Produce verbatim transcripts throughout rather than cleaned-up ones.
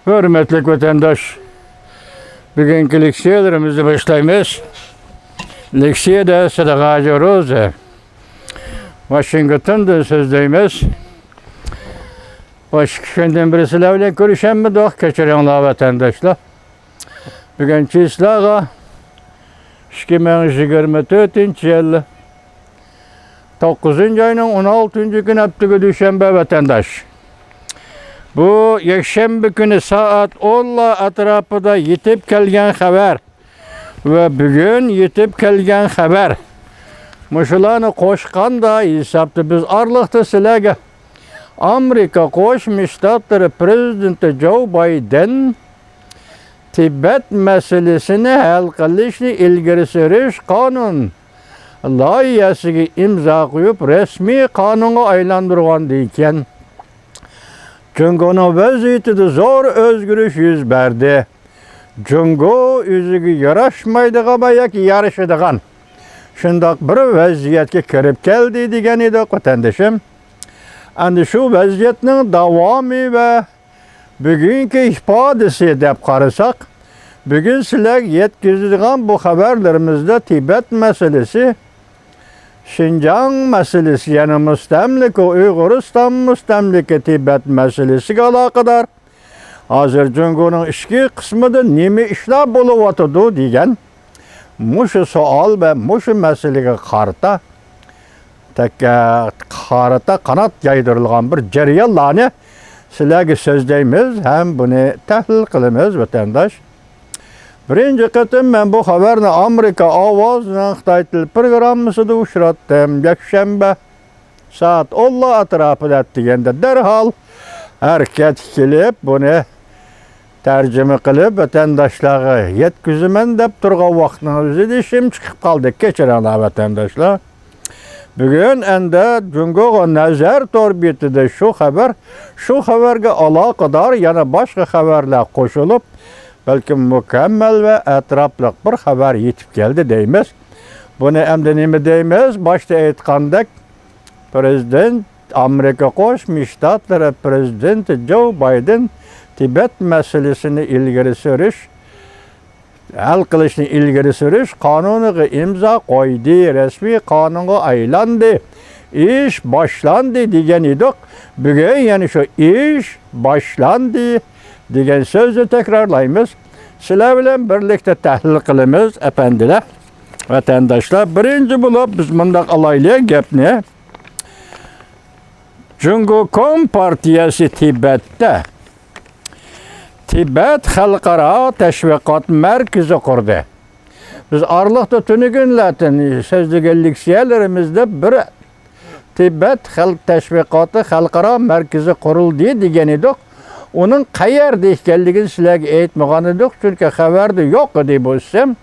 ھۆرمەتلىك ۋەتەنداش، بۈگۈنكى لېكسىيەلىرىمىزنى باشلايمىز. لېكسىيەدە سىدىق ھاجى روزى ۋاشىنگتوندىن سۆزلەيمىز. باشقا كۈندىن بېرى سىلەر بىلەن كۆرۈشەلمىدۇق، كەچۈرۈڭلار ۋەتەنداشلار. بۈگۈن چىسلاغا ئىككى مىڭ يىگىرمە تۆتىنچى يىل توققۇزىنچى ئاينىڭ ئون ئالتىنچى كۈنى، ھەپتىگە دۈشەنبە ۋەتەنداش. بۇ يەكشەنبە كۈنى سائەت ئونلار ئەتراپىدا يېتىپ كەلگەن خەۋەر ۋە بۈگۈن يېتىپ كەلگەن خەۋەر. مۇشۇلارنى قوشقاندا ھېسابتا بىز ئارىلىقتا سىلەرگە ئامېرىكا قوشما شتاتلىرى پرېزىدېنتى جو بايدېن تىبەت مەسىلىسىنى ھەل قىلىشنى ئىلگىرى سۈرۈش قانۇن لايىھەسىگە ئىمزا قويۇپ، رەسمىي قانۇنغا ئايلاندۇرغاندىن كېيىن، جۇڭگونىڭ ۋەزىيىتىدە زور ئۆزگىرىش يۈز بەردى. جۇڭگو ئۆزىگە ياراشمايدىغان ۋە ياكى يارىشىدىغان شۇنداق بىر ۋەزىيەتكە كىرىپ كەلدى دېگەن ئىدۇق، ۋەتەندىشىم. ئەمدى شۇ ۋەزىيەتنىڭ داۋامى ۋە بۈگۈنكى ئىپادىسى دەپ قارىساق، بۈگۈن سىلەرگە يەتكۈزىدىغان بۇ خەۋەرلىرىمىزدە تىبەت مەسىلىسى، شىنجاڭ مەسىلىسى، يەنى مۇستەملىكە ئۇيغۇرىستان، مۇستەملىكە تىبەت مەسىلىسىگە ئالاقىدار ھازىر جۇڭگونىڭ ئىچكى قىسمىدا نېمە ئىشلار بولۇۋاتىدۇ دېگەن مۇشۇ سوئال ۋە مۇشۇ مەسىلىگە قارىتا تەككە قارىتا قانات يايدۇرۇلغان بىر جەريانلارنى سىلەرگە سۆزلەيمىز ھەم بۇنى تەھلىل قىلىمىز، ۋەتەنداش. بىرىنچى قېتىم مەن بۇ خەۋەرنى ئامېرىكا ئاۋازىنىڭ خىتاي تىل پروگراممىسىدا ئۇچراتتىم. يەكشەنبە سائەت ئونلار ئەتراپىدا دېگەندە، دەرھال ھەرىكەتكە كېلىپ، بۇنى تەرجىمە قىلىپ، ۋەتەنداشلارغا يەتكۈزىمەن دەپ تۇرغان ۋاقىتنىڭ ئۆزىدە ئىشىم چىقىپ قالدى. كەچۈرۈڭلار، ۋەتەنداشلار. بۈگۈن ئەندى جۇڭگوغا نەزەر تور بېتىدە شۇ خەۋەر، شۇ خەۋەرگە ئالاقىدار يەنە باشقا خەۋەرلەر قوشۇلۇپ، بەلكىم مۇكەممەل ۋە ئەتراپلىق بىر خەۋەر يېتىپ كەلدى دەيمىز. بۇنى ئەمدى نېمە دەيمىز؟ باشتا ئېيتقاندەك، پرېزىدېنت، ئامېرىكا قوشما شتاتلىرى پرېزىدېنتى جو بايدېن تىبەت مەسىلىسىنى ئىلگىرى سۈرۈش، ھەل قىلىشنى ئىلگىرى سۈرۈش قانۇنىغا ئىمزا قويدى، رەسمىي قانۇنغا ئايلاندى، ئىش باشلاندى دېگەن ئىدۇق. بۈگۈن يەنە شۇ ئىش باشلاندى دېگەن سۆزنى تەكرارلايمىز. سىلەر بىلەن بىرلىكتە تەھلىل قىلىمىز، ئەپەندىلەر، ۋەتەنداشلار. بىرىنچى بولۇپ بىز مۇنداق ئالايلى گەپنى. جۇڭگو كومپارتىيەسى تىبەتتە تىبەت خەلقئارا تەشۋىقات مەركىزى قۇردى. بىز ئارىلىقتا تۈنۈگۈنلەردىن سۆزلىگەن لېكسىيەلىرىمىزدە بىر تىبەت خەلق تەشۋىقاتى خەلقئارا مەركىزى قۇرۇلدى دېگەن ئىدۇق. ئۇنىڭ قەيەردە ئىكەنلىكىنى سىلەرگە ئېيتمىغان ئىدۇق، چۈنكى خەۋەردە يوق ئىدى بۇ ئىسىم.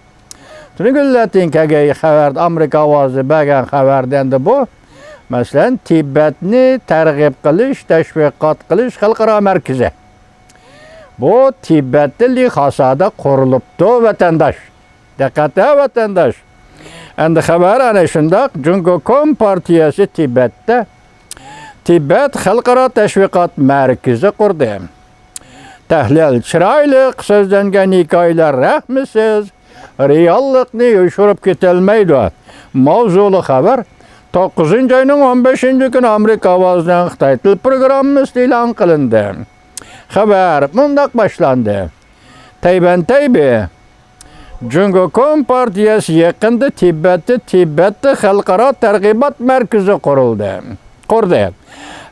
تۈنۈگۈنلەردىن كەلگەن خەۋەردە، ئامېرىكا ئاۋازى بەرگەن خەۋەردە ئەمدى بۇ، مەسىلەن، تىبەتنى تەرغىب قىلىش، تەشۋىقات قىلىش خەلقئارا مەركىزى. بۇ تىبەتتە لىخاسادا قۇرۇلۇپتۇ، ۋەتەنداش. دىققەت ھە، ۋەتەنداش. ئەمدى خەۋەر ئەنە شۇنداق، جۇڭگو كومپارتىيەسى تىبەتتە تىبەت خەلقئارا تەشۋىقات مەركىزى قۇردى. تەھلىل، چىرايلىق سۆزلەنگەن ھېكايىلەر رەھمىسىز رېئاللىقنى يوشۇرۇپ كېتەلمەيدۇ. ماۋزۇلۇق خەۋەر توققۇزىنچى ئاينىڭ ئون بەشىنچى كۈنى ئامېرىكا ئاۋازىنىڭ خىتاي تىل پروگراممىسىدا ئېلان قىلىندى. خەۋەر مۇنداق باشلاندى. تەيۋەن تەيبېي. جۇڭگو كومپارتىيەسى يېقىندا تىبەتتە، تىبەتتە خەلقئارا تەرغىبات مەركىزى قۇرۇلدى. قۇردى.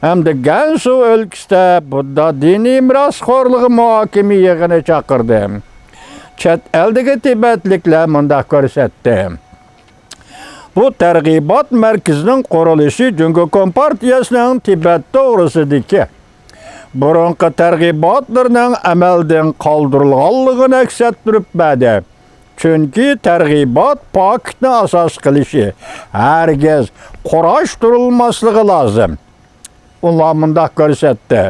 ھەمدە گەنسۇ ئۆلكىسىدە بۇددا دىنىي مىراسخورلۇقى مۇھاكىمە يىغىنى چاقىردى. چەت ئەلدىكى تىبەتلىكلەر مۇنداق كۆرسەتتى. بۇ تەرغىبات مەركىزىنىڭ قۇرۇلۇشى جۇڭگو كومپارتىيەسىنىڭ تىبەت توغرىسىدىكى بۇرۇنقى تەرغىباتلىرىنىڭ ئەمەلدىن قالدۇرۇلغانلىقىنى ئەكس ئەتتۈرۈپ بەردى. چۈنكى تەرغىبات پاكىتنى ئاساس قىلىشى ھەرگىز قۇراشتۇرۇلماسلىقى لازىم. ئۇلار مۇنداق كۆرسەتتى.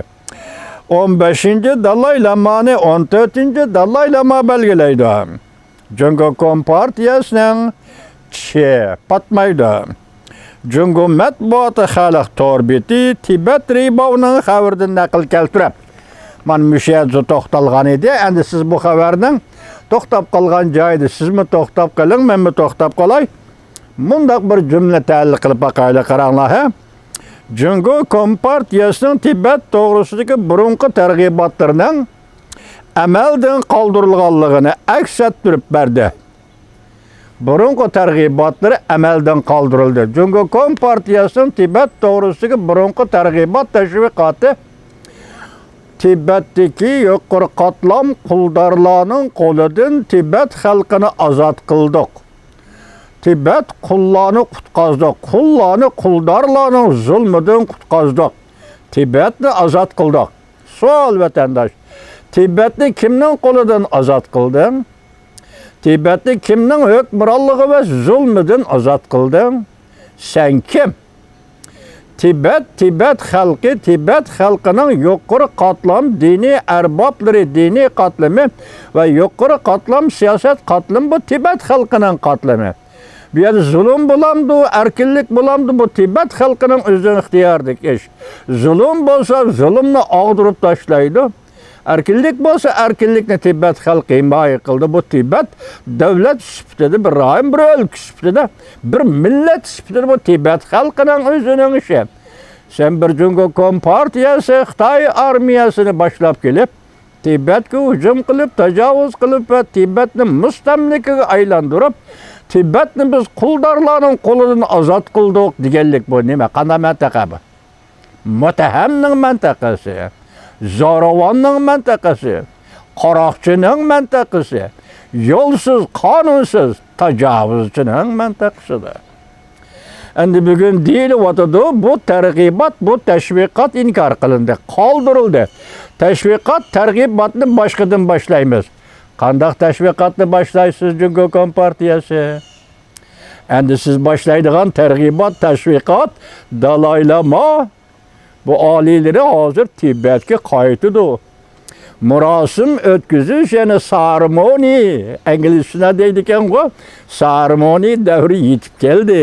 ئون بەشىنچى دالاي لامانى ئون تۆتىنچى دالاي لاما بەلگىلەيدۇ. جۇڭگو كومپارتىيەسىنىڭ چىشى پاتمايدۇ. جۇڭگو مەتبۇئاتى خەلق تور بېتى تىبەت رىباۋنىڭ خەۋىرىدىن نەقىل كەلتۈرۈپ، مانا مۇشۇ يەردە توختالغان ئىدى. ئەمدى سىز بۇ خەۋەرنىڭ توختاپ قالغان جايىدا سىزمۇ توختاپ قېلىڭ، مەنمۇ توختاپ قالاي. مۇنداق بىر جۈملە تەھلىل قىلىپ باقايلى، قاراڭلار، ھە. جۇڭگو كومپارتىيەسىنىڭ تىبەت توغرىسىدىكى بۇرۇنقى تەرغىباتلىرىنىڭ ئەمەلدىن قالدۇرۇلغانلىقىنى ئەكس ئەتتۈرۈپ بەردى. بۇرۇنقى تەرغىباتلىرى ئەمەلدىن قالدۇرۇلدى. جۇڭگو كومپارتىيەسىنىڭ تىبەت توغرىسىدىكى بۇرۇنقى تەرغىبات تەشۋىقاتى تىبەتتىكى يۇقىرى قاتلام قۇلدارلارنىڭ قولىدىن تىبەت خەلقىنى ئازاد قىلدۇق. تىبەت قۇللارنى قۇتقۇزدۇق. قۇللارنى قۇلدارلارنىڭ زۇلمىدىن قۇتقۇزدۇق. تىبەتنى ئازاد قىلدۇق. سوئال، ۋەتەنداش، تىبەتنى كىمنىڭ قولىدىن ئازاد قىلدىڭ؟ تىبەتنى كىمنىڭ ھۆكمرانلىقى ۋە زۇلمىدىن ئازاد قىلدىڭ؟ سەن كىم؟ تىبەت، تىبەت خەلقى، تىبەت خەلقىنىڭ يۇقىرى قاتلام دىنىي ئەربابلىرى، دىنىي قاتلىمى ۋە يۇقىرى قاتلام سىياسەت قاتلىمى بۇ تىبەت خەلقىنىڭ قاتلىمى. بۇ يەردە زۇلۇم بولامدۇ، ئەركىنلىك بولامدۇ، بۇ تىبەت خەلقىنىڭ ئۆزىنىڭ ئىختىيارىدىكى ئىش. زۇلۇم بولسا زۇلۇمنى ئاغدۇرۇپ تاشلايدۇ. ئەركىنلىك بولسا، ئەركىنلىكنى تىبەت خەلقى ھىمايە قىلدى. بۇ تىبەت دۆلەت سۈپىتىدە، بىر رايون، بىر ئۆلكە سۈپىتىدە، بىر مىللەت سۈپىتىدە بۇ تىبەت خەلقىنىڭ ئۆزىنىڭ ئىشى. سەن بىر جۇڭگو كومپارتىيەسى خىتاي ئارمىيەسىنى باشلاپ كېلىپ، تىبەتكە ھۇجۇم قىلىپ، تاجاۋۇز قىلىپ ۋە تىبەتنى مۇستەملىكىگە ئايلاندۇرۇپ، تىبەتنى بىز قۇلدارلارنىڭ قولىدىن ئازاد قىلدۇق دېگەنلىك بۇ نېمە؟ قانداق مەنتىقە بۇ؟ مۇتتەھەمنىڭ مەنتىقىسى، زورىۋاننىڭ مەنتىقىسى، قاراقچىنىڭ مەنتىقىسى، يولسىز، قانۇنسىز تاجاۋۇزچىنىڭ مەنتىقىسىدۇر. ئەمدى بۈگۈن دېيىلىۋاتىدۇ، بۇ تەرغىبات، بۇ تەشۋىقات ئىنكار قىلىندى، قالدۇرۇلدى. تەشۋىقات، تەرغىباتنى باشقىدىن باشلايمىز. قانداق تەشۋىقاتنى باشلايسىز، جۇڭگو كومپارتىيەسى؟ ئەمدى سىز باشلايدىغان تەرغىبات، تەشۋىقات، دالايلاما، بۇ ئالىيلىرى ھازىر تىبەتكە قايتىدۇ. مۇراسىم ئۆتكۈزۈش، يەنى سېرېمونىيە، ئىنگلىزچىسىدا دەيدىكەنغۇ، سېرېمونىيە دەۋرى يېتىپ كەلدى.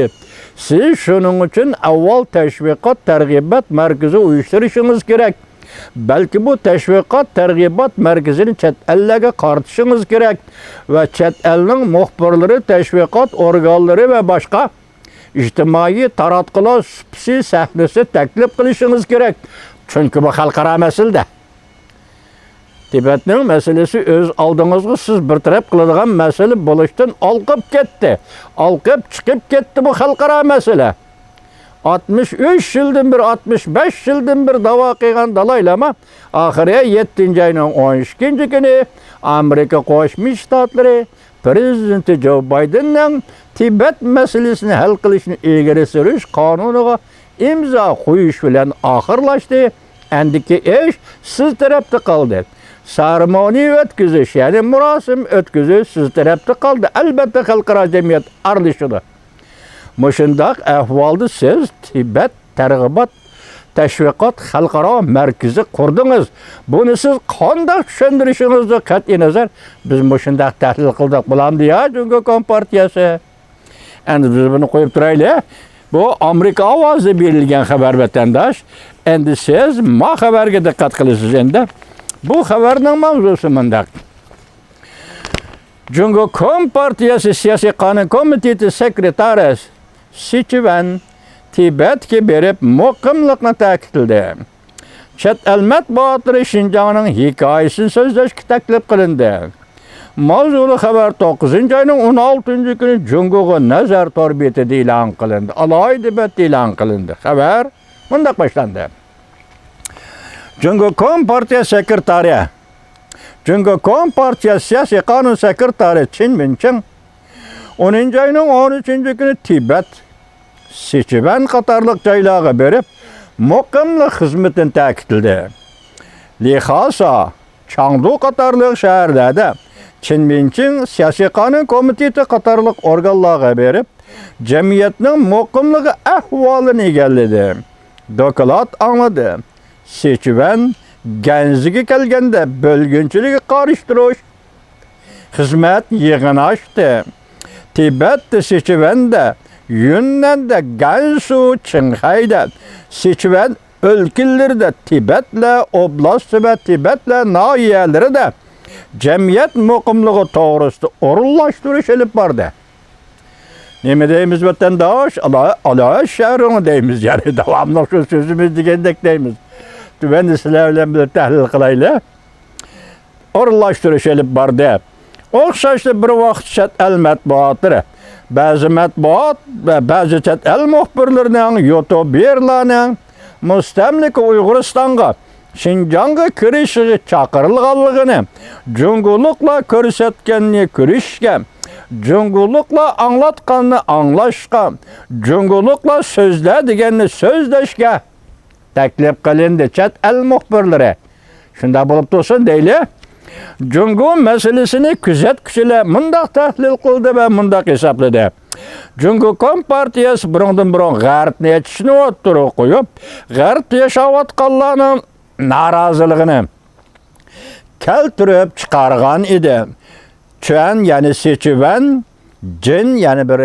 سىز شۇنىڭ ئۈچۈن ئاۋۋال تەشۋىقات، تەرغىبات مەركىزى ئۇيۇشتۇرۇشىڭىز كېرەك. بەلكى بۇ تەشۋىقات، تەرغىبات مەركىزىنى چەت ئەللەرگە قارىتىشىڭىز كېرەك ۋە چەت ئەلنىڭ مۇخبىرلىرى، تەشۋىقات ئورگانلىرى ۋە باشقا ئىجتىمائىي تاراتقۇلار سۇپىسى سەھنىسى تەكلىپ قىلىشىڭىز كېرەك. چۈنكى بۇ خەلقئارا مەسىلىدە. تىبەتنىڭ مەسىلىسى ئۆز ئالدىڭىزغا سىز بىر تەرەپ قىلىدىغان مەسىلە بولۇشتىن ئالقىپ كەتتى. ئالقىپ چىقىپ كەتتى بۇ خەلقئارا مەسىلە. ئاتمىش ئۈچ يىلدىن بېرى، ئاتمىش بەش يىلدىن بېرى داۋا قىلغان دالاي لاما ئاخىرى يەتتىنچى ئاينىڭ ئون ئىككىنچى كۈنى ئامېرىكا قوشما شتاتلىرى پرېزىدېنتى جو بايدېننىڭ تىبەت مەسىلىسىنى ھەل قىلىشنى ئىلگىرى سۈرۈش قانۇنىغا ئىمزا قويۇش بىلەن ئاخىرلاشتى. ئەندىكى ئىش سىز تەرەپتە قالدى. سېرېمونىيە ئۆتكۈزۈش، يەنى مۇراسىم ئۆتكۈزۈش سىز تەرەپتە قالدى. ئەلبەتتە، خەلقئارا جەمئىيەت ئارىلىشىدۇ. مۇشۇنداق ئەھۋالدا سىز تىبەت تەرغىبات تەشۋىقات خەلقئارا مەركىزى قۇردىڭىز. بۇنى سىز قانداق چۈشەندۈرۈشىڭىزدىن قەتئىينەزەر، بىز مۇشۇنداق تەھلىل قىلدۇق بولامدۇ يا جۇڭگو كومپارتىيەسى؟ ئەمدى بىز بۇنى قويۇپ تۇرايلى. بۇ ئامېرىكا ئاۋازى بېرىلگەن خەۋەر، ۋەتەنداش. ئەمدى سىز ما خەۋەرگە دىققەت قىلىسىز ئەمدى. بۇ خەۋەرنىڭ ماۋزۇسى مۇنداق. جۇڭگو كومپارتىيەسى سىياسىي قانۇن كومىتېتى سېكرېتارى سى چىۋەن تىبەتكە بېرىپ مۇقىملىقنى تەكىتلىدى. چەت ئەل مەتبۇئاتلىرى شىنجاڭنىڭ ھېكايىسىنى سۆزلەشكە تەكلىپ قىلىندى. ماۋزۇلۇق خەۋەر توققۇزىنچى ئاينىڭ ئون ئالتىنچى كۈنى جۇڭگوغا نەزەر تور بېتىدە ئېلان قىلىندى. ئالاھىدە بەتتە ئېلان قىلىندى. خەۋەر مۇنداق باشلاندى. جۇڭگو كومپارتىيە سېكرېتارى، جۇڭگو كومپارتىيە سىياسىي قانۇن سېكرېتارى چېن مىنچىڭ ئونىنچى ئاينىڭ ئون ئۈچىنچى كۈنى تىبەت، سىچۈەن قاتارلىق جايلارغا بېرىپ، مۇقىملىق خىزمىتىنى تەكىتلىدى. لىخاسا، چاڭدۇ قاتارلىق شەھەرلەردە چېن مىنچىڭ سىياسىي قانۇن كومىتېتى قاتارلىق ئورگانلارغا بېرىپ، جەمئىيەتنىڭ مۇقىملىقى ئەھۋالىنى ئىگىلىدى. دوكلات ئاڭلىدى. سىچۈەن گەنزىگە كەلگەندە بۆلگۈنچىلىككە قارشى تۇرۇش خىزمەت يىغىنى ئاچتى. تىبەتتە، سىچۈەندە، يۈننەندە، گەنسۇ، چىڭخەيدە سىچۈەن ئۆلكىلىرىدە تىبەتلەر ئوبلاستى ۋە تىبەتلەر ناھىيەلىرىدە جەمئىيەت مۇقىملىقى توغرىسىدا ئورۇنلاشتۇرۇش ئېلىپ باردى. نېمە دەيمىز، ۋەتەنداش؟ ئالا، ئالا شەھىرىڭ دەيمىز، يەنى داۋاملىق شۇ سۆزىمىز دېگەندەك دەيمىز. تۆۋەندە سىلەر بىلەن بىر تەھلىل قىلايلى. ئورۇنلاشتۇرۇش ئېلىپ باردى. ئوخشاشلا بىر ۋاقىت چەت ئەل مەتبۇئاتلىرى، بەزى مەتبۇئات ۋە بەزى چەت ئەل مۇخبىرلىرىنىڭ، يۇتۇبېرلارنىڭ مۇستەملىكە ئۇيغۇرىستانغا، شىنجاڭغا كىرىشىگە چاقىرىلغانلىقىنى، جۇڭگولۇقلار كۆرسەتكەننى كۆرۈشكە، جۇڭگولۇقلار ئاڭلاتقاننى ئاڭلاشقا، جۇڭگولۇقلار سۆزلە دېگەننى سۆزلەشكە تەكلىپ قىلىندى. چەت ئەل مۇخبىرلىرى شۇنداق بولۇپ تۇرسۇن دەيلى. جۇڭگو مەسىلىسىنى كۆزەتكۈچىلەر مۇنداق تەھلىل قىلدى ۋە مۇنداق ھېسابلىدى: جۇڭگو كومپارتىيەسى بۇرۇندىن بۇرۇن غەربنى ئېچىشنى ئوتتۇرىغا قويۇپ، غەربتە ياشاۋاتقانلارنىڭ نارازىلىقىنى كەلتۈرۈپ چىقارغان ئىدى. چۈەن، يەنى سىچۈەن، جىن، يەنى بىر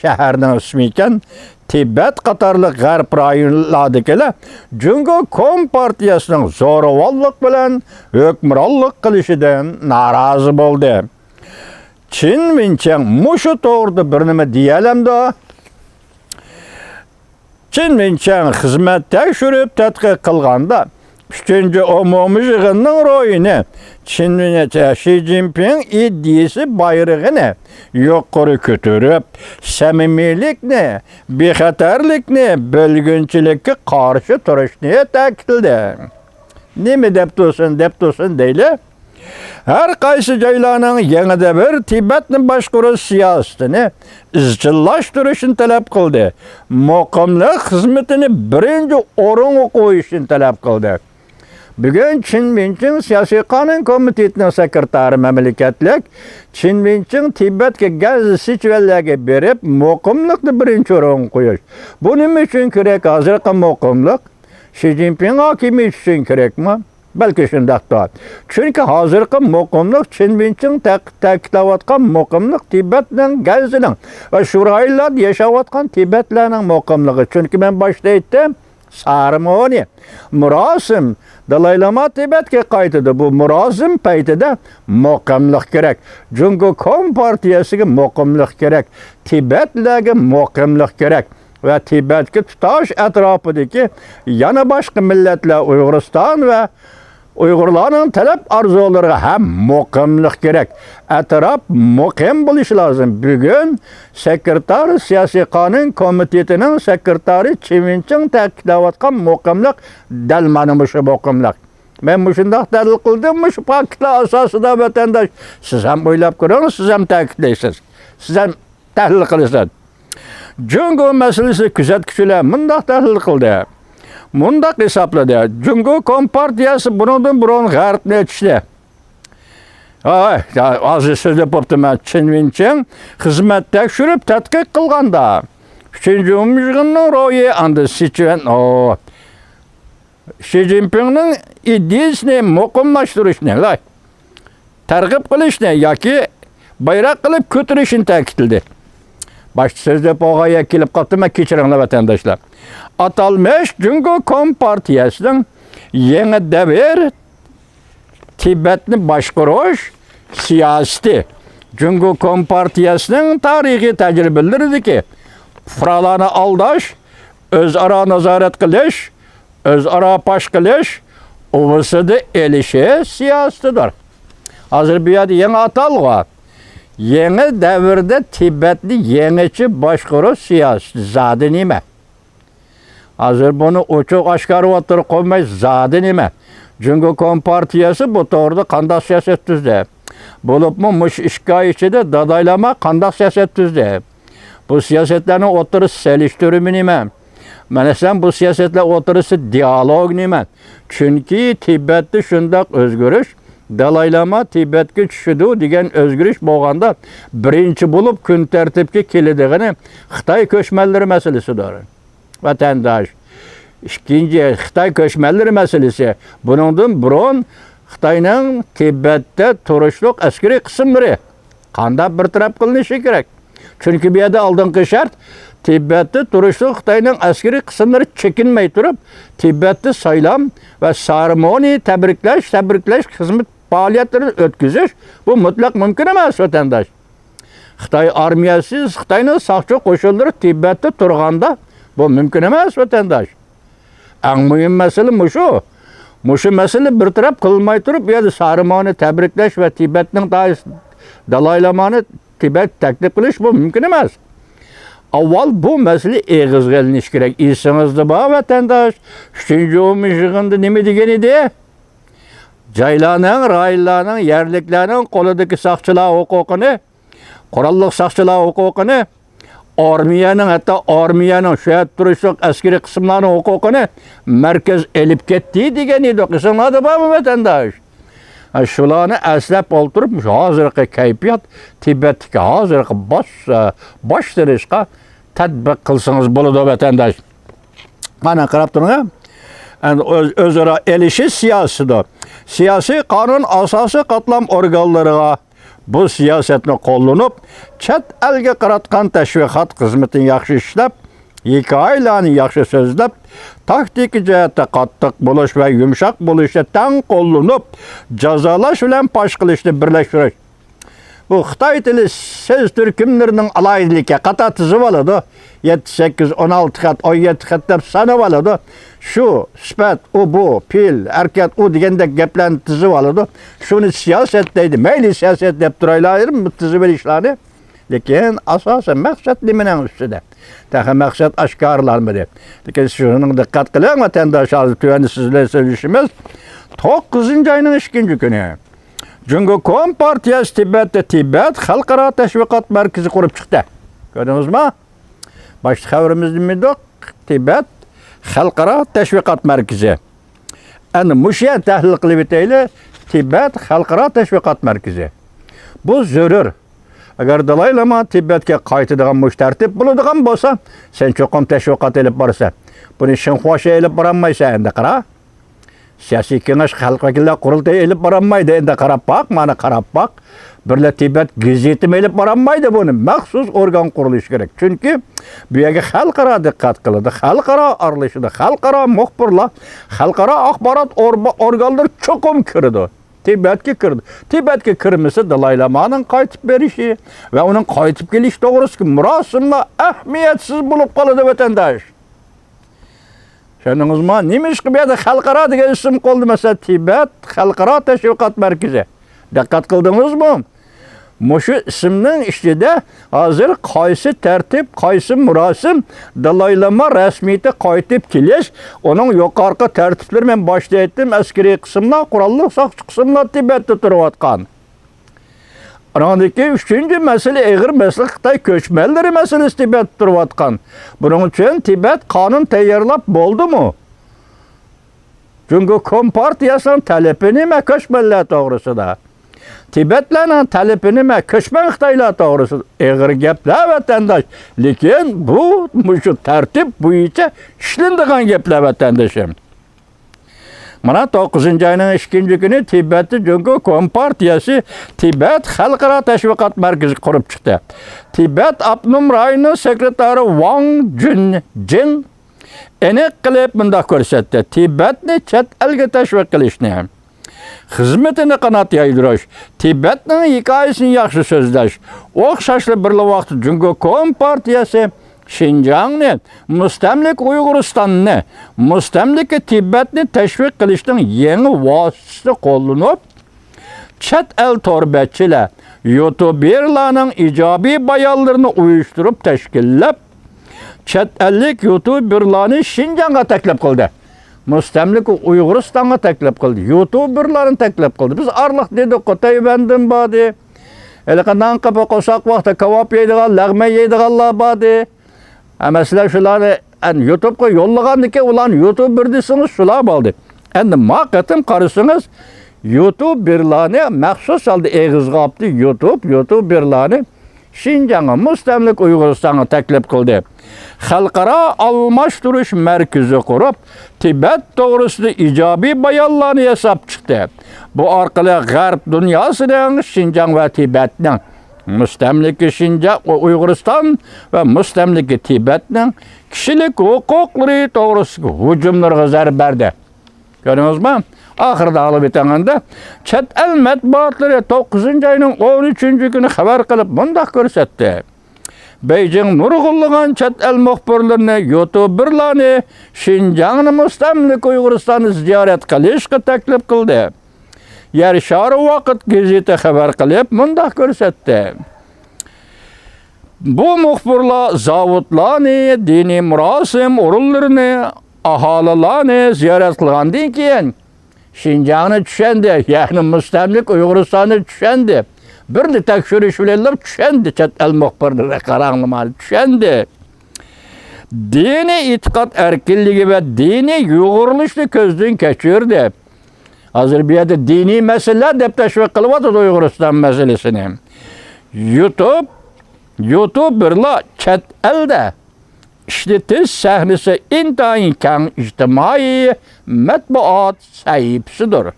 شەھەرنىڭ ئىسمى ئىكەن، تىبەت قاتارلىق غەرب رايونلاردىكىلەر جۇڭگو كومپارتىيەسىنىڭ زورىۋاللىق بىلەن ھۆكۈمرانلىق قىلىشىدىن نارازى بولدى. چېن ۋېنچياڭ مۇشۇ توغرىدا بىر نېمە دېيەلەمدۇ؟ چېن ۋېنچياڭ خىزمەت تەكشۈرۈپ تەتقىق قىلغاندا، ئۈچىنچى ئومۇمىي يىغىننىڭ روھىنى، چېن ۋېنچياڭ شى جىنپىڭ ئىدىيىسى بايرىقىنى يۇقىرى كۆتۈرۈپ، سەمىمىيلىكنى، بىخەتەرلىكنى، بۆلگۈنچىلىككە قارشى تۇرۇشنى تەكىتلىدى. نېمە دەپ تۇرسۇن، دەپ تۇرسۇن دەيلى. ھەر قايسى جايلارنىڭ يېڭى دەۋر تىبەتنى باشقۇرۇش سىياسىتىنى ئىزچىللاشتۇرۇشنى تەلەپ قىلدى. مۇقىملىق خىزمىتىنى بىرىنچى ئورۇنغا قويۇشنى تەلەپ قىلدى. بۈگۈن چېن ۋېنچياڭ سىياسىي قانۇن كومىتېتىنىڭ سېكرېتارى مەملىكەتلىك چېن ۋېنچياڭ تىبەتكە گەنزى سىچۈەنلەرگە بېرىپ، مۇقىملىقنى بىرىنچى ئورۇنغا قويۇش. بۇ نېمە ئۈچۈن كېرەك؟ ھازىرقى مۇقىملىق شى جىنپىڭ ھاكىمىيىتى ئۈچۈن كېرەكمۇ؟ بەلكى شۇنداقتۇر. چۈنكى ھازىرقى مۇقىملىق، چېن ۋېنچياڭ تەق-، تەكىتلەۋاتقان مۇقىملىق تىبەتنىڭ گەنزىنىڭ ۋە شۇ رايونلاردا ياشاۋاتقان تىبەتلەرنىڭ مۇقىملىقى. چۈنكى مەن باشتا ئېيتتىم، سېرېمونىيە، مۇراسىم، دالاي لاما تىبەتكە قايتىدۇ. بۇ مۇراسىم پەيتىدە مۇقىملىق كېرەك. جۇڭگو كومپارتىيەسىگە مۇقىملىق كېرەك. تىبەتلەرگە مۇقىملىق كېرەك. ۋە تىبەتكە تۇتاش ئەتراپىدىكى يەنە باشقا مىللەتلەر ئۇيغۇرىستان ۋە ئۇيغۇرلارنىڭ تەلەپ ئارزۇلىرىغا ھەم مۇقىملىق كېرەك. ئەتراپ مۇقىم بولۇشى لازىم. بۈگۈن سېكرېتار، سىياسىي قانۇن كومىتېتىنىڭ سېكرېتارى چېن ۋېنچياڭ تەكىتلەۋاتقان مۇقىملىق دەل مانا مۇشۇ مۇقىملىق. مەن مۇشۇنداق دەلىل قىلدىم، مۇشۇ پاكىتلار ئاساسىدا، ۋەتەنداش، سىز ھەم ئويلاپ كۆرۈڭ، سىز ھەم تەكىتلەيسىز، سىز ھەم تەھلىل قىلىسىز. جۇڭگو مەسىلىسى كۆزەتكۈچىلەر مۇنداق تەھلىل قىلدى، مۇنداق ھېسابلىدى: جۇڭگو كومپارتىيەسى بۇنىڭدىن بۇرۇن غەربنى ئېچىشنى، ھاي، ھازىر سۆزلەپ بوپتىمەن، چېن ۋېنچياڭ خىزمەت تەكشۈرۈپ تەتقىق قىلغاندا، ئۈچىنچى ئومۇميىغىننىڭ روھى، ئاندىن سىچۈەن، ئو، شى جىنپىڭنىڭ ئىدىيىسىنى مۇقىملاشتۇرۇشنى، لاي، تەرغىب قىلىشنى ياكى بايراق قىلىپ كۆتۈرۈشنى تەكىتلىدى. باشتا سۆزلەپ بولغان يەرگە كېلىپ قاپتىمەن، كەچۈرۈڭلار ۋەتەنداشلار. ئاتالمىش جۇڭگو كومپارتىيەسىنىڭ يېڭى دەۋر تىبەتنى باشقۇرۇش سىياسىتى جۇڭگو كومپارتىيەسىنىڭ تارىخىي تەجرىبىلىرىدىكى پۇقرالارنى ئالداش، ئۆزئارا نازارەت قىلىش، ئۆزئارا پاش قىلىش، ئۇۋىسىدا ئېلىشى سىياسىتىدۇر. ھازىر بۇ يەردە يېڭى ئاتالغۇ، يېڭى دەۋردە تىبەتنى يېڭىچە باشقۇرۇش سىياسىتى زادى نېمە؟ ھازىر بۇنى ئوچۇق ئاشكارا ئوتتۇرىغا قويماي زادى نېمە؟ جۇڭگو كومپارتىيەسى بۇ توغرىدا قانداق سىياسەت تۈزدى؟ بولۇپمۇ مۇشۇ ئىككى ئاي ئىچىدە دالاي لاما قانداق سىياسەت تۈزدى؟ بۇ سىياسەتلەرنىڭ ئوتتۇرىسى سېلىشتۇرما نېمە؟ مەسىلەن، بۇ سىياسەتلەر ئوتتۇرىسى دىئالوگ نېمە؟ چۈنكى تىبەتتە شۇنداق ئۆزگىرىش، دالاي لاما تىبەتكە چۈشىدۇ دېگەن ئۆزگىرىش بولغاندا، بىرىنچى بولۇپ كۈن تەرتىپكە كېلىدىغىنى خىتاي كۆچمەنلىرى مەسىلىسىدۇر. ۋەتەنداش، ئىككىنچى، خىتاي كۆچمەنلىرى مەسىلىسى. بۇنىڭدىن بۇرۇن خىتاينىڭ تىبەتتە تۇرۇشلۇق ئەسكىرىي قىسىملىرى قانداق بىر تەرەپ قىلىنىشى كېرەك؟ چۈنكى بۇ يەردە ئالدىنقى شەرت، تىبەتتە تۇرۇشلۇق خىتاينىڭ ئەسكىرىي قىسىملىرى چېكىنمەي تۇرۇپ، تىبەتتە سايلام ۋە سېرېمونىيە، تەبرىكلەش، تەبرىكلەش خىزمىتى پائالىيەتلىرىنى ئۆتكۈزۈش، بۇ مۇتلەق مۇمكىن ئەمەس، ۋەتەنداش. خىتاي ئارمىيەسى، خىتاينىڭ ساقچى قوشۇنلىرى تىبەتتە تۇرغاندا، بۇ مۇمكىن ئەمەس، ۋەتەنداش. ئەڭ مۇھىم مەسىلە مۇشۇ. مۇشۇ مەسىلە بىر تەرەپ قىلماي تۇرۇپ، بۇ يەردە سېرېمونىيە، تەبرىكلەش ۋە تىبەتنىڭ دالاي لامانى تىبەت تەكلىپ قىلىش، بۇ مۇمكىن ئەمەس. ئاۋۋال بۇ مەسىلە ئېغىزغا ئېلىنىشى كېرەك. ئېسىڭىزدە بار، ۋەتەنداش، ئۈچىنچى ئومۇمىي يىغىندا نېمە دېگەن ئىدى؟ جايلارنىڭ، رايونلارنىڭ، يەرلىكلەرنىڭ قولىدىكى ساقچىلار ھوقۇقىنى، قوراللىق ساقچىلار ھوقۇقىنى، ئارمىيەنىڭ، ھەتتا ئارمىيەنىڭ، شۇ يەردە تۇرۇشلۇق ئەسكىرىي قىسىملارنىڭ ھوقۇقىنى مەركەز ئېلىپ كەتتى دېگەن ئىدۇق. ئېسىڭلاردا بارمۇ، ۋەتەنداش؟ ھە، شۇلارنى ئەسلەپ ئولتۇرۇپ، مۇشۇ ھازىرقى كەيپىيات، تىبەتتىكى ھازىرقى باش، باشلىنىشقا تەتبىق قىلسىڭىز بولىدۇ، ۋەتەنداش. مانا قاراپ تۇرۇڭ، ھە. ئەمدى ئۆز-، ئۆزئارا ئېلىشىش سىياسىتىدۇر. سىياسىي قانۇن ئاساسىي قاتلام ئورگانلىرىغا بۇ سىياسەتنى قوللىنىپ، چەت ئەلگە قاراتقان تەشۋىقات خىزمىتىنى ياخشى ئىشلەپ، ھېكايىلەرنى ياخشى سۆزلەپ، تاكتىكا جەھەتتە قاتتىق بولۇش ۋە يۇمشاق بولۇشنى تەڭ قوللىنىپ، جازالاش بىلەن پاش قىلىشنى بىرلەشتۈرۈش. بۇ خىتاي تىلى سۆز تۈركۈملىرىنىڭ ئالاھىدىلىكى، قاتار تىزىۋالىدۇ. يەتتە، سەككىز، ئون ئالتە خەت، ئون يەتتە خەت دەپ سانىۋالىدۇ. شۇ، سۈپەت، ئۇ، بۇ، پېئىل، ھەرىكەت، ئۇ دېگەندەك گەپلەرنى تىزىۋالىدۇ. شۇنى سىياسەت دەيدۇ. مەيلى، سىياسەت دەپ تۇرايلى، ئايرىم بۇ تىزىۋېلىشلارنى. لېكىن ئاساسەن مەقسەت نېمىنىڭ ئۈستىدە؟ تېخى مەقسەت ئاشكارىلانمىدى. لېكىن شۇنىڭ دىققەت قىلىڭ، ۋەتەنداش، ھازىر تۆۋەندە سىز بىلەن سۆزلىشىمىز. توققۇزىنچى ئاينىڭ ئىككىنچى كۈنى جۇڭگو كومپارتىيەسى تىبەتتە تىبەت خەلقئارا تەشۋىقات مەركىزى قۇرۇپ چىقتى. كۆردىڭىزمۇ؟ باشتا خەۋىرىمىزدە نېمە ئىدۇق؟ تىبەت خەلقئارا تەشۋىقات مەركىزى. ئەنە مۇشۇ يەرنى تەھلىل قىلىپ ئۆتەيلى. تىبەت خەلقئارا تەشۋىقات مەركىزى. بۇ زۆرۈر. ئەگەر دالاي لاما تىبەتكە قايتىدىغان مۇشۇ تەرتىپ بولىدىغان بولسا، سەن چوقۇم تەشۋىقات ئېلىپ بارىسەن. بۇنى شىنخۇا شې ئېلىپ بارالمايسەن ئەمدى قارا. سىياسىي كېڭەش، خەلق ۋەكىللەر قۇرۇلتىيى ئېلىپ بارالمايدۇ، ئەمدى قاراپ باق، مانا قاراپ باق. بىرلا تىبەت گېزىتىمۇ ئېلىپ بارالمايدۇ بۇنى. مەخسۇس ئورگان قۇرۇلۇشى كېرەك. چۈنكى بۇ يەرگە خەلقئارا دىققەت قىلىدۇ، خەلقئارا ئارىلىشىدۇ، خەلقئارا مۇخبىرلار، خەلقئارا ئاخبارات ئوربا-، ئورگانلىرى چوقۇم كىرىدۇ. تىبەتكە كىرىدۇ. تىبەتكە كىرمىسە، دالاي لامانىڭ قايتىپ بېرىشى ۋە ئۇنىڭ قايتىپ كېلىشى توغرىسىدىكى مۇراسىملار ئەھمىيەتسىز بولۇپ قالىدۇ، ۋەتەنداش. چۈشەندىڭىزمۇ؟ نېمىشقا بۇ يەردە خەلقئارا دېگەن ئىسىم قوللىنىلمىسا، تىبەت خەلقئارا تەشۋىقات مەركىزى. دىققەت قىلدىڭىزمۇ؟ مۇشۇ ئىسىمنىڭ ئىچىدە ھازىر قايسى تەرتىپ، قايسى مۇراسىم، دالاي لاما رەسمىيىتى قايتىپ كېلىش، ئۇنىڭ يۇقىرىقى تەرتىپلىرى، مەن باشتا ئېيتتىم، ئەسكىرىي قىسىملار، قوراللىق ساقچى قىسىملار تىبەتتە تۇرۇۋاتقان. ئۇنىڭدىكى ئۈچىنچى مەسىلە، ئېغىر مەسىلە خىتاي كۆچمەنلىرى مەسىلىسى تىبەتتە تۇرۇۋاتقان. بۇنىڭ ئۈچۈن تىبەت قانۇن تەييارلاپ بولدىمۇ؟ جۇڭگو كومپارتىيەسىنىڭ تەلىپى نېمە كۆچمەنلەر توغرىسىدا؟ تىبەتلەرنىڭ تەلىپى نېمە كۆچمەن خىتايلار توغرىسىدا؟ ئېغىر گەپلەر، ۋەتەنداش. لېكىن بۇ، مۇشۇ تەرتىپ بويىچە ئىشلىنىدىغان گەپلەر، ۋەتەندىشىم. مانا، توققۇزىنچى ئاينىڭ ئىككىنچى كۈنى تىبەتتە جۇڭگو كومپارتىيەسى تىبەت خەلقئارا تەشۋىقات مەركىزى قۇرۇپ چىقتى. تىبەت ئاپتونوم رايونىنىڭ سېكرېتارى ۋاڭ جۈنجىڭ ئېنىق قىلىپ مۇنداق كۆرسەتتى: تىبەتنى چەت ئەلگە تەشۋىق قىلىشنى، خىزمىتىنى قانات يايدۇرۇش، تىبەتنىڭ ھېكايىسىنى ياخشى سۆزلەش، ئوخشاشلا بىرلا ۋاقىتتا جۇڭگو كومپارتىيەسى شىنجاڭنى، مۇستەملىكە ئۇيغۇرىستاننى، مۇستەملىكە تىبەتنى تەشۋىق قىلىشنىڭ يېڭى ۋاسىتىسىنى قوللىنىپ، چەت ئەل تور بەتچىلەر، يۇتۇبېرلارنىڭ ئىجابىي بايانلىرىنى ئۇيۇشتۇرۇپ تەشكىللەپ، چەت ئەللىك يۇتۇبېرلارنى شىنجاڭغا تەكلىپ قىلدى. مۇستەملىكە ئۇيغۇرىستانغا تەكلىپ قىلدى. يۇتۇبېرلارنى تەكلىپ قىلدى. بىز ئارىلىق دېدۇققۇ، تەيۋەندىن باردى. ھېلىقى نانقېپى قورساق ۋاقتى كاۋاپ يەيدىغان، لەغمەن يەيدىغانلار باردى. ھە، مەسىلەن، شۇلارنى، ئەن، يۇتۇبقا يوللىغاندىكىن، ئۇلارنى يۇتۇبېر دېسىڭىز، شۇلار بولدى. ئەمدى ما قېتىم قارىسىڭىز، يۇتۇبېرلارنى مەخسۇس ھالدا ئېغىزغا ئاپتى. يۇتۇب، يۇتۇبېرلارنى شىنجاڭغا، مۇستەملىكە ئۇيغۇرىستانغا تەكلىپ قىلدى. خەلقئارا ئالماشتۇرۇش مەركىزى قۇرۇپ، تىبەت توغرىسىدا ئىجابىي بايانلارنى ياساپ چىقتى. بۇ ئارقىلىق غەرب دۇنياسىنىڭ شىنجاڭ ۋە تىبەتنىڭ مۇستەملىكە شىنجاڭ، ئۇيغۇرىستان ۋە مۇستەملىكە تىبەتنىڭ كىشىلىك ھوقۇقلىرى توغرىسىدىكى ھۇجۇملىرىغا زەربە بەردى. كۆردىڭىزمۇ؟ ئاخىرىدا ئاڭلاپ ئۆتەڭلار، چەت ئەل مەتبۇئاتلىرى توققۇزىنچى ئاينىڭ ئون ئۈچىنچى كۈنى خەۋەر قىلىپ مۇنداق كۆرسەتتى. بېيجىڭ نۇرغۇنلىغان چەت ئەل مۇخبىرلىرىنى، يۇتۇبېرلارنى شىنجاڭنى مۇستەملىكە ئۇيغۇرىستاننى زىيارەت قىلىشقا تەكلىپ قىلدى. يەر شارى ۋاقىت گېزىتى خەۋەر قىلىپ مۇنداق كۆرسەتتى. بۇ مۇخبىرلار زاۋۇتلارنى، دىنىي مۇراسىم ئورۇنلىرىنى، ئاھالىلارنى زىيارەت قىلغاندىن كېيىن، شىنجاڭنى چۈشەندى، يەنى مۇستەملىكە ئۇيغۇرىستاننى چۈشەندى. بىرنى تەكشۈرۈش بىلەنلا چۈشەندى، چەت ئەل مۇخبىرلىرى قاراڭلىما چۈشەندى. دىنىي ئېتىقاد ئەركىنلىكى ۋە دىنىي يۇغۇرۇلۇشنى كۆزدىن كەچۈردى. ھازىر بۇ يەردە دىنىي مەسىلىلەر دەپ تەشۋىق قىلىۋاتىدۇ ئۇيغۇرىستان مەسىلىسىنى. يۇتۇب، يۇتۇبېرلار چەت ئەلدە ئىشلىتىش سەھنىسى ئىنتايىن كەڭ ئىجتىمائىي مەتبۇئات سەھىپىسىدۇر.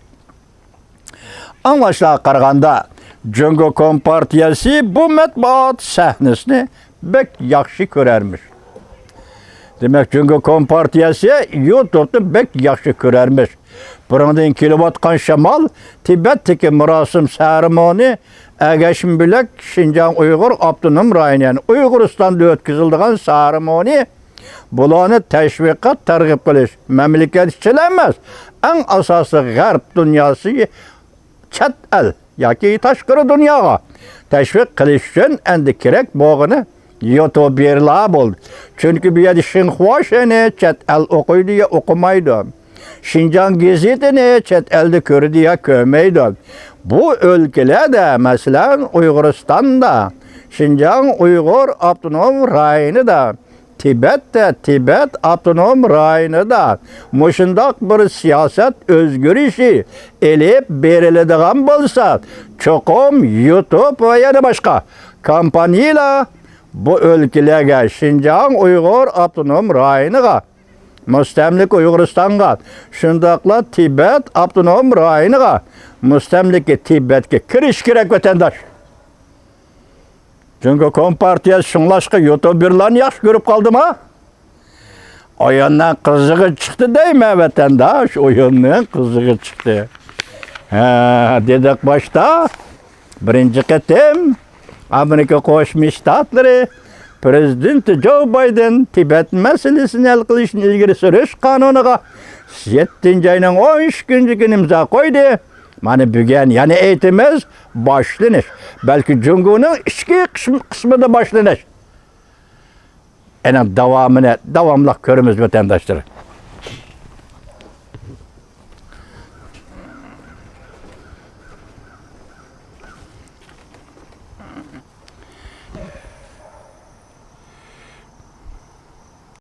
ئاڭلاشلارغا قارىغاندا، جۇڭگو كومپارتىيەسى بۇ مەتبۇئات سەھنىسىنى بەك ياخشى كۆرەرمىش. دېمەك، جۇڭگو كومپارتىيەسى يۇتۇبنى بەك ياخشى كۆرەرمىش. بۇنىڭدىن كېلىۋاتقان شامال تىبەتتىكى مۇراسىم سەرىمونى، ئەگەشمە بۆلەك شىنجاڭ ئۇيغۇر ئاپتونوم رايونى، يەنى ئۇيغۇرىستاندا ئۆتكۈزۈلىدىغان سەرىمونى، بۇلارنى تەشۋىقات، تەرغىب قىلىش، مەملىكەت ئىچىلا ئەمەس، ئەڭ ئاساسىي غەرب دۇنياسى، چەت ئەل ياكى تاشقىرى دۇنياغا تەشۋىق قىلىش ئۈچۈن ئەندى كېرەك بولغىنى يۇتۇبېرلار بولدى. چۈنكى بۇ يەردە شىنخۇا شېنى چەت ئەل ئوقۇيدۇ يا ئوقۇمايدۇ. شىنجاڭ گېزىتىنى چەت ئەلدە كۆرىدۇ يا كۆرمەيدۇ. بۇ ئۆلكىلەردە، مەسىلەن، ئۇيغۇرىستاندا، شىنجاڭ ئۇيغۇر ئاپتونوم رايونىدا، تىبەتتە، تىبەت ئاپتونوم رايونىدا مۇشۇنداق بىر سىياسەت ئۆزگىرىشى ئېلىپ بېرىلىدىغان بولسا، چوقۇم يۇتۇب ۋە يەنە باشقا كومپانىيىلار بۇ ئۆلكىلەرگە، شىنجاڭ ئۇيغۇر ئاپتونوم رايونىغا، مۇستەملىكە ئۇيغۇرىستانغا، شۇنداقلا تىبەت ئاپتونوم رايونىغا، مۇستەملىكە تىبەتكە كىرىش كېرەك، ۋەتەنداش. جۇڭگو كومپارتىيەسى شۇڭلاشقا يۇتۇبېرلارنى ياخشى كۆرۈپ قالدىما؟ ئويۇننىڭ قىزىقى چىقتى دەيمەن، ۋەتەنداش، ئويۇننىڭ قىزىقى چىقتى. ھە، دېدۇق باشتا، بىرىنچى قېتىم ئامېرىكا قوشما شتاتلىرى پىرېزىدېنتى جو بايدېن تىبەت مەسىلىسىنى ھەل قىلىشنى ئىلگىرى سۈرۈش قانۇنىغا يەتتىنچى ئاينىڭ ئون ئىككىنچى كۈنى ئىمزا قويدى. مانا بۈگۈن يەنە ئېيتىمىز، باشلىنىش. بەلكى جۇڭگونىڭ ئىچكى قىسمى، قىسمىدا باشلىنىش. ئېنىڭ داۋامىنى داۋاملىق كۆرىمىز، ۋەتەنداشلار.